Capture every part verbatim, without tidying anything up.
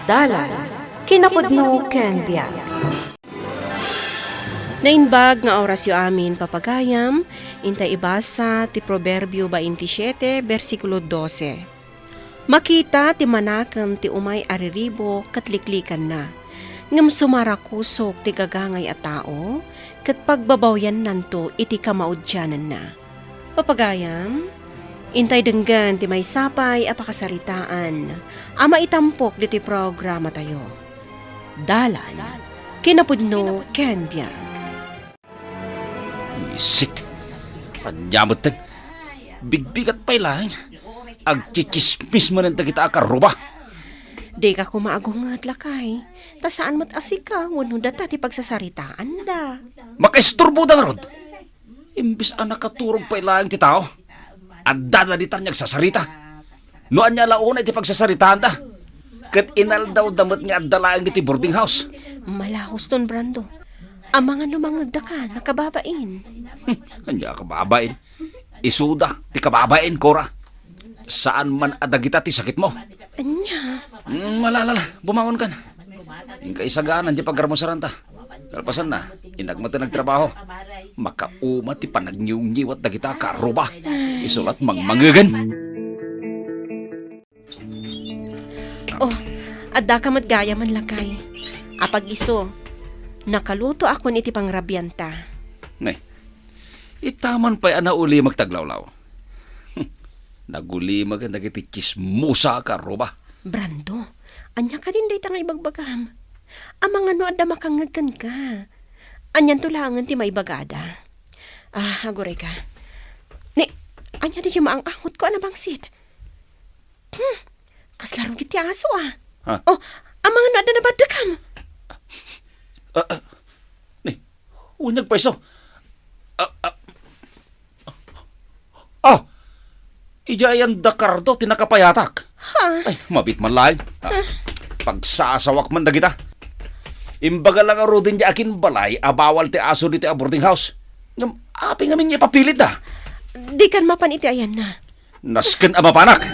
Dalan, kinapudno ken biag. Naimbag nga orasyo amin, papagayam, intay ibasa ti Proverbio baintisiete, bersikulo dose. Makita ti manakem ti umay a riribo ket liklikanna, ngem sumarakusok ti gagangay a tao ket pagbabawyannanto iti kamaudiananna. Papagayam, intay denggen ti maysa pay a pakasaritaan a maitampok ditoy programatayo. Dalan, kinapudno ken biag. Wisit. Ania metten? Bigbigat pay laeng. Agtsitsismis manen dagita a karruba. Dika koma agunget, lakay. Ta saan met a sika wenno data ti pagsasaritaanda. Makaisturboda ngarud. Imbes a nakaturog pay laeng ti tao, addada ditan nga agsasarita. No ania la unay ti pagsasaritaanda, ket inaldawda met nga adda laeng ditoy boarding house. Malahoston, Brando. Amangan no mangngegdaka, nakababain. Ania kababain? Isuda ti kababain, Cora. Saan man a dagita ti sakitmo. Ania? Mm, ala, ala, ala. Bumangonkan. Inka isaganan ti pagarmusaranta. Kalpasanna, innak met ti nagtrabaho. Makauma ti panagniwngiwat dagita a karruba. Isu la ti mangmangngegen. Oh, addaka met gayamen, lakay. Apag-isu, nakalutoakon iti pangrabianta. Ne, ita man pay a naulimek ti aglawlaw. Nagulimek dagiti tsismosa a karruba. Brando, ania kadin dayta nga ibagbagam? Amangan no adda makangngeg kenka. Anianto laengen ti maibagada? Ah, agurayka. Ni, ania daytoy maang-angotko a nabangsit? Hmm, kasla rugi ti aso, ah. Ha? Oh, amangan no adda nabaddekam? Ah, ah, ni, unyag pay isu. Ah, ah. Ah! Idiay ayan da Cardo ti nakapayatak. Ha? Ay, mabiit man laeng. Ah, pagsasawak man dagita. Imbaga la ngaruden diay akinbalay a bawal ti aso ditoy a boarding house. Ngem apay ngamin nga ipapilitda? Dikan mapan iti ayanna. Nasken a mapanak.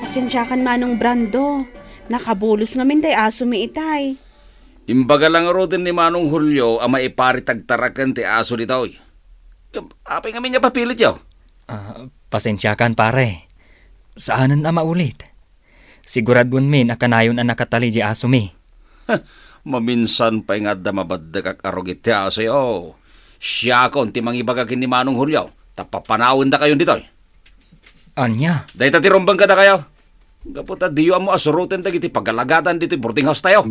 Pasensiakan, Manong Brando. Nakabulos ngamin tay asomi itay. Imbaga la ngaruden ni Manong Julio a maiparit agtaraken ti aso ditoy. Apay ngamin nga ipapilityo? Ah, pasensiakan, pare. Saanen a maulit. Siguraduenmin a kanayon a nakatali diay asomi. Maminsan pay nga adda mabaddekak a rugi ti asoyo. Siakon ti mangibaga ken ni Manong Julio, ta papanawendakayon ditoy. Ania? Dayta ti rumbeng kadakayo. Gapu ta diyo ammo a suroten dagiti pagalagadan ditoy boarding house tayo.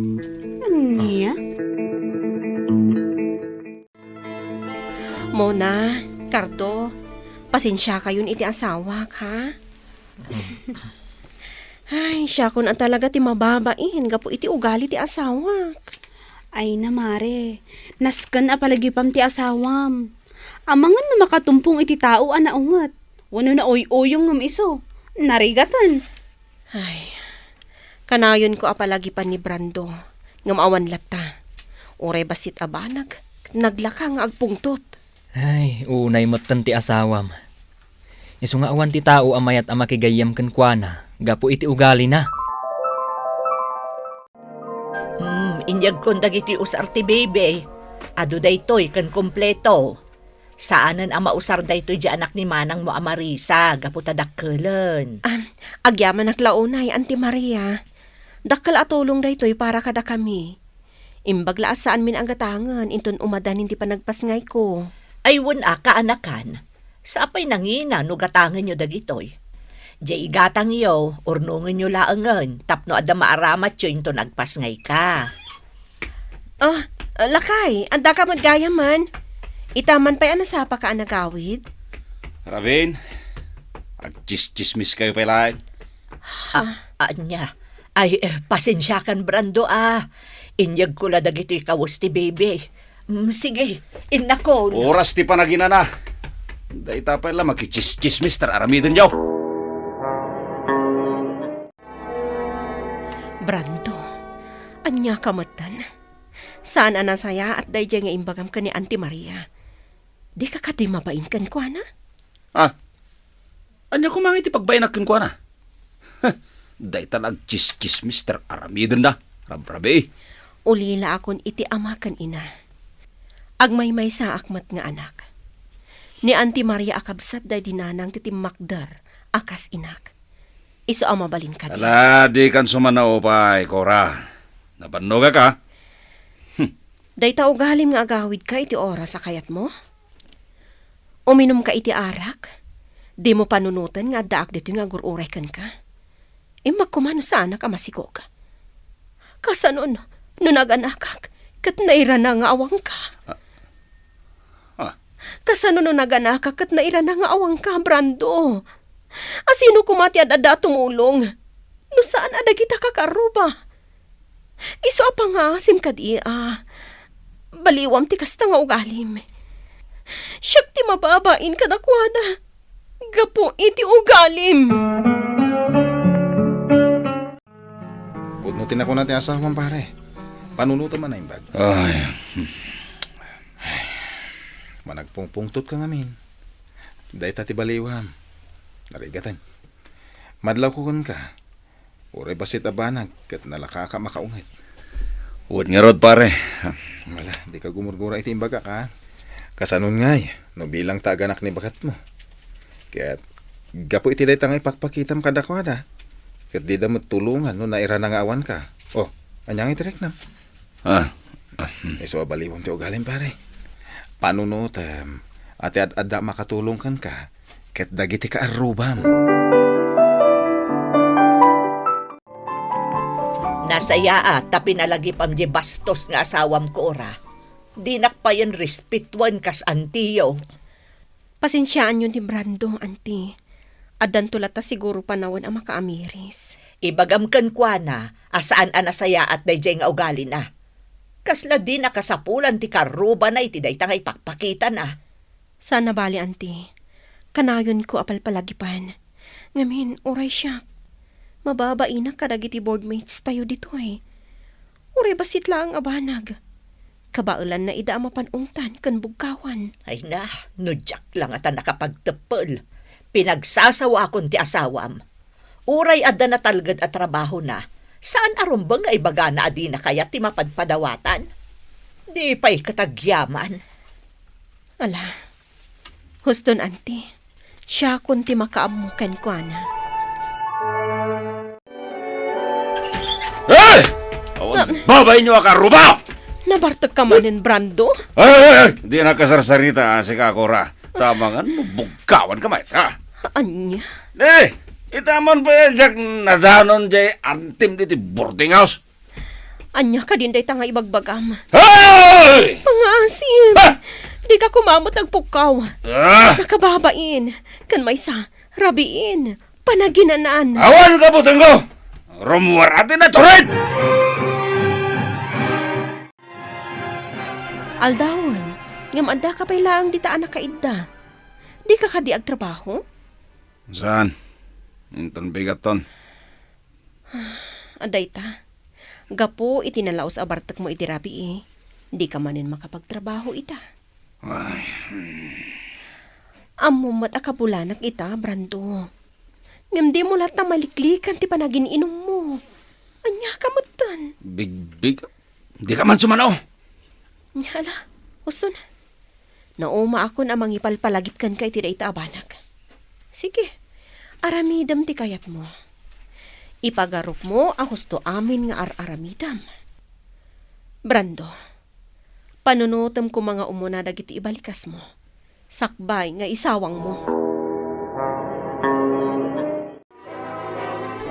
Ania? Mona, Cardo, pasensiakayon iti asawak, ha? Ay, siakon a talaga ti mababain gapu iti ugali ti asawak. Ay na, mare, nasken a palagipam ti asawam. Amangan no makatumpong iti tao a naunget, wenno nauy-uyong ngem isu, narigaten. Ay, kanayonko a palagipan ni Brando, ngem awan latta. Uray bassit a banag, naglaka nga agpungtot. Ay, unay metten ti asawam. Isu nga awan ti tao a mayat a makigayyem kenkuana gapu iti ugalina. Hmm, inyegkon dagiti usar ti baby. Adu daytoy ken kompleto. Saanen a mausar daytoy diay anak ni manangmo a Marisa gapu ta dakkelen. Ah, agyamanak la unay, Auntie Maria. Dakkel a tulong daytoy para kadakami. Imbag la a saanmin a gatangen inton umadanin ti panagpasngayko. Ay, wen a, kaanakan. Sapay nangina no gatangenyo dagitoy. Diay igatangyo, urnongenyo laengen tapno adda maaramatyo inton agpasngayka. Ah, lakay, addaka met gayamen. Ita man pay a nasapaka a nagawid. Rabin, agtsistsismiskayo pay laeng. Ah, ania? Ay, eh, pasensiakan, Brando, ah. Inyegko la dagitoy kawes ti baby. Mm, sige, innakon. Oras ti panaginana. Dayta pay la makitsistsismis ti ar-aramidenyo. Brando, ania ka metten? Saan a nasayaat daydiay nga imbagam ken ni Auntie Maria. Dika kadi mabain kenkuana? Ah, ania koma ngay ti pagbainak kenkuana? Dayta la agchischismis, Mister Aramiden da. Rabrabii. Ulilaakon iti ama ken ina. Agmaymaysaak met nga anak. Ni Auntie Maria a kabsat daydi nanang ti timmakder a kas inak. Isu a mabalin kadi. Ala, dikan sumanaupay, Cora. Nabannogak, a. Hmm. Dayta ugalim nga agawidka iti oras a kayatmo? Uminumka iti arak? Dimo panunoten nga addaak ditoy nga agur-uray kenka? Imbag koma no saanak a masikog. Kasano no, no naganakak ket nairana nga awanka? Ah. Ah. Kasano no naganakak ket nairana nga awanka, Brando? A sino koma ti ad-adda a tumulong? No saan a dagita kakarruba? Isu a pangngaasim kadi a baliwam ti kasta nga ugalim. Siak ti mababain kadakuada gapu iti ugalim. Pudno ti nakuna ti asawam, pare. Panunotem a naimbag. Ay. Managpungpungtotka ngamin. Dayta ti baliwam. Narigaten. Madlawko kenka. Uray bassit a banag ket nalakaak a makaunget. Wen ngarud, pare. Wala, dika gumurgura iti imbagak, a. Kasanon ngay, no bilang ta aganak ni baketmo. Ket gapu iti dayta nga ipakpakitam kadakuada, ket dida met tulongan no nairana nga awanka. O, ania ngay ti riknam? Ah. Isu a baliwam ti ugalim, pare. Panunotem a ti ad-adda a makatulong kenka ket dagiti kaarrubam. Nasayaat ta pinalagipam diay bastos nga asawam, Cora. Dinak payen respetuen kas antiyo. Pasensiaanyon ni Brando, Auntie. Addanto latta siguro panawen a makaamiris. Ibagam kenkuana a saan a nasayaat daydiay nga ugalina. Kasla dina kasapulan ti karrubana iti dayta nga ipakpakitana. Saan a bale, Auntie. Kanayonko a palpalagipan. Ngamin, uray siak, mababainak kadagiti boardmates tayo ditoy. Uray bassit laeng a banag. Kabaelanna ida a mapan-ungtan ken bugkawan. Ay na, no diak la ngata nakapagteppel. Pinagsasawakon ti asawam. Uray adda natalged a trabahona, saan a rumbeng nga ibagana a dina kayat ti mapadpadawatan. Di pay ket agyaman. Ala, huston, Auntie. Siakon ti makaammo kenkuana. Eh! Awan babayyo a karruba! Nabartekka manen, Brando? Ay, ay, ay! Di na kasarsarita, a, sika, Cora. Tama nga, no bugkawan ka met, ha? Ania? Eh, itaman pa yan, diak nadanon diay antim diti boarding house. Ania kadin dayta nga ibagbagam? Hey! Pangngaasim! Ah! Dika koma met agpukkaw. Ah! Nakababain. Ken maysa, rabiin. Panaginanan. Awan ka, butengko! Rummuar a ti natured! Aldawen, ngem addaka pay laeng dita a nakaidda. Dika kadi agtrabaho? Saan? Inton bigatton. Adda ita. Gapu iti nalaus a bartekmo iti rabii, dika manen makapagtrabaho ita. Ay, hmm. Ammom met a kabulanak ita, Brando. Ngem dimo latta maliklikan ti panagin-inummo. Ania ka metten? Bigbig. Dika man sumano. Hala, uson. Naumaakon a mangipalpalagip kenka iti dayta a banag. Sige, aramidem ti kayatmo. Ipagarupmo a husto amin nga ar-aramidem. Brando, panunotem koma nga umuna dagiti ibalikasmo. Sakbay nga isawangmo.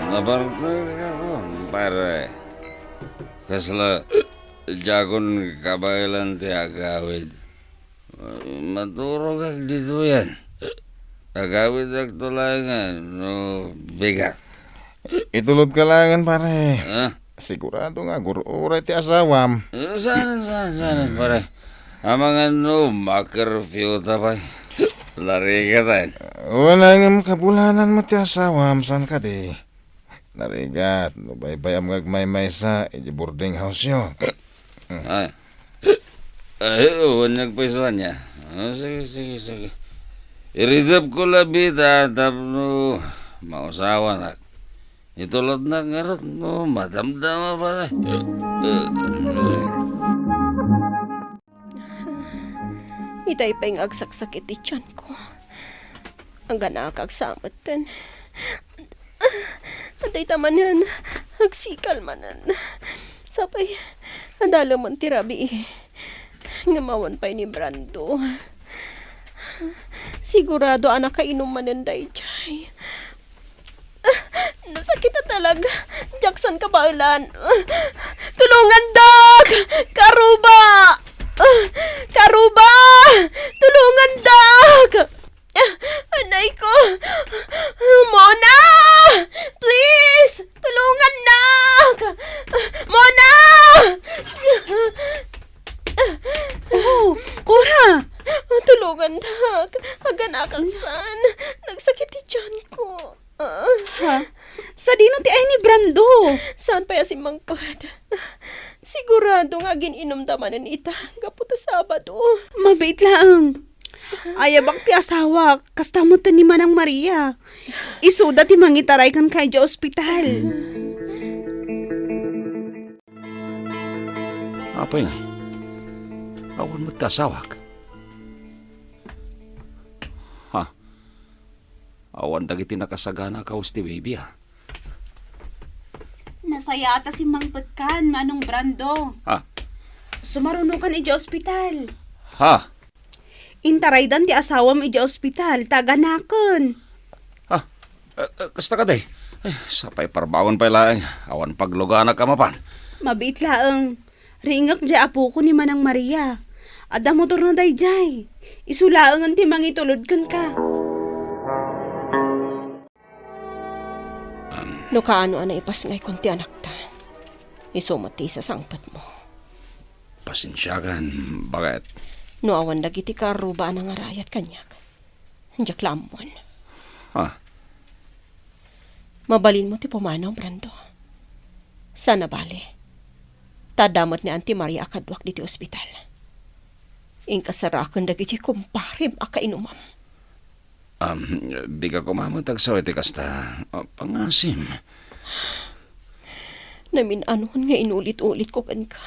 Nabartek ako, pare. Kasla, diakon kabaelan ti agawid. Maturogak ditoyen. Agawidakto laengen no bigat. Itulodka laengen, pare. Ah? Sigurado nga agur-uray ti asawam. Eh, saan, saan, saan, pare? Amangan no ma-curfew ta pay. Larigatan. Wala ngem kabulanan met ti asawam, saan kadi? Narigat, no baybay-am nga agmaymaysa iti boarding house-yo. Ay. Ay, oo, aniak pay isu ania. Ah, sige, sige, sige. Iridepko labi ta tapno mausawanak. Itulodnak ngarud no madamdama pay. Itay pay nga agsaksakit ti tianko. Aganakak sa metten. Dayta manen, agsikal manen. Sapay, adalemen ti rabii. Ngem awan pay ni Brando. Sigurado a nakainom manen daydiay. Nasakit a talaga. Diak san kabaelan. Tulongandak! Karuba! Karuba! Tulongandak! Anay ko! Mona! Please! Tulongannak! Mona! Oh, Cora! Tulongannak! Aganakak san! Nagsakit ti tianko. Ah. Ha? Sadino ti ay ni Brando? Saan pay a simmangpet? Sigurado nga agin-inumda manen ita gapu ta Sabado. Mabiit laeng. Ayabak ti asawak, kasta met ni Manang Maria. Isuda ti mangitaray kenka idiay ospital. Apay ngay? Awan met ti asawak. Ha? Awan dagiti nakasagana a kawes ti baby, ah. Nasayaat a simmangpetkan, Manong Brando. Ha? Sumarunokan idiay ospital. Ha? Intaraydan ti asawam idiay ospital, ta aganaken. Ha? Eh, eh, kasta kadi? Eh, sapay parbangon pay laeng. Awan pagluganak a mapan. Mabiit laeng. Riingek diay apoko ni Manang Maria. Adda motorna daydiay. Isu laengen ti mangitulod kenka. No kaano a naipasngaykon ti anakta, isu met ti isasangpetmo. Pasensiakan, baket. No awan dagiti kaarruba a nangarayat kaniak, diak la ammon. Ha? Mabalinmo ti pumanaw, Brando. Saan a bale. Ta adda met ni Auntie Maria a kaduak ditoy ospital. Inka saraken dagiti kumparem a kainumam. Am, dika koma met agsao iti kasta. Ah, pangasim. Namin-anon nga inulit-ulitko kenka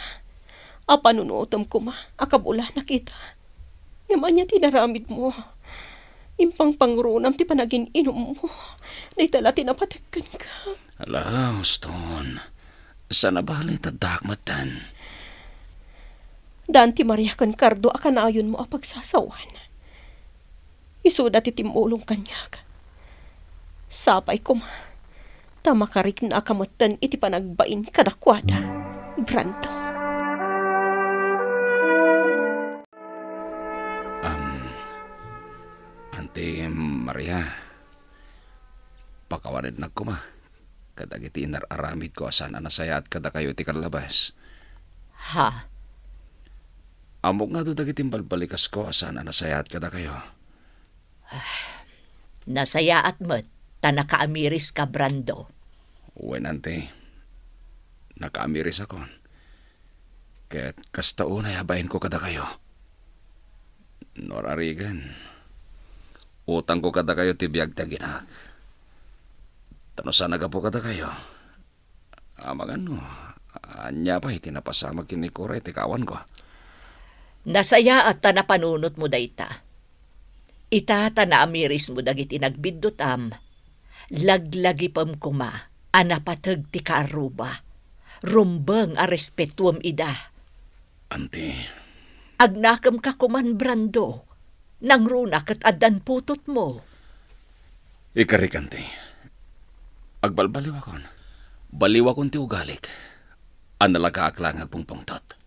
a panunotem koma a kabulanak ita. Ngem ania ti inaramidmo? Impangpangrunam ti panagin-inummo. Dayta la ti napateg kenka. Ala, Houston. Saan a bale ta addaak metten. Da Auntie Maria ken Cardo a kanayonmo a pagsasaoan. Isuda ti timmulong kaniak. Sapay koma, ta makariknaak metten iti panagbain kadakuada, Brando. Am, Auntie Maria, pakawanennak koma kadagiti inar-aramidko a saan a nasayaat kadakayo iti kallabas. Ha? Ammok nga adu dagiti imbalbalikasko a saan a nasayaat kadakayo. Ah, nasayaat met ta nakaamiriska, Brando. Wen, Auntie. Nakaamirisakon. Ket kasta unay a bainko kadakayo. No ar-arigan, utangko kadakayo ti biag ti aginak. Ta no saan a gapu kadakayo, amangan no ania pay ti napasamak ken ni Cora iti kawanko. Nasayaat ta napanunotmo dayta. Ita ta naamirismo dagiti nagbiddutam, laglagipem koma a napateg ti kaarruba. Rumbeng a respetuem ida. Auntie. Agnakemka koman, Brando. Nangruna ket addan putotmo. Ikarik, Auntie. Agbalbaliwakon. Baliwakon ti ugalik a nalagaak la nga agpungpungtot.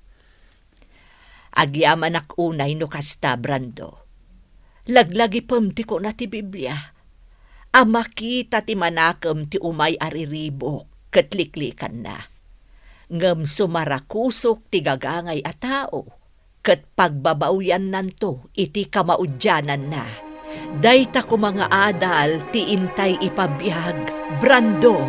Agyamanak unay no kasta, Brando. Laglagipem ti kuna ti Biblia a makita ti manakem ti umay a riribuk ket liklikanna. Ngem sumarakusok ti gagangay a tao ket pagbabaoyannanto iti kamaudiananna. Dayta koma nga adal ti intay ipabiag, Brando.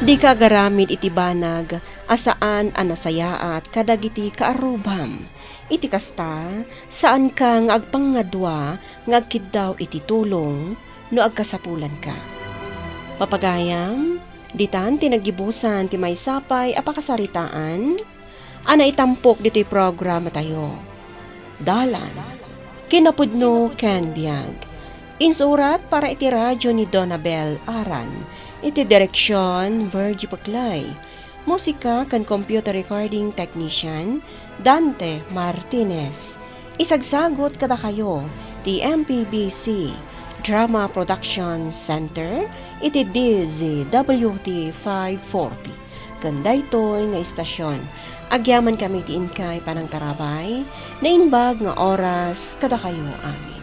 Dika agaramid iti banag a saan a nasayaat kadagiti kaarrubam. Iti kasta, saanka nga agpangngadua nga agkiddaw iti tulong no agkasapulanka. Papagayam, ditan ti naggibusan ti maysa pay a pakasaritaan a naitampok ditoy programatayo. Dalan, kinapudno ken biag. Insurat para iti radyo ni Donabel Aran, iti direksion, Virgie Paclay. Musika ken computer recording technician, Dante Martinez. Isagsagut kadakayo ti M P B C Drama Production Center iti D Z W T five forty. Ken daytoy nga istasion, agyamankami ti inkay panangtarabay, naimbag nga oras kadakayo amin.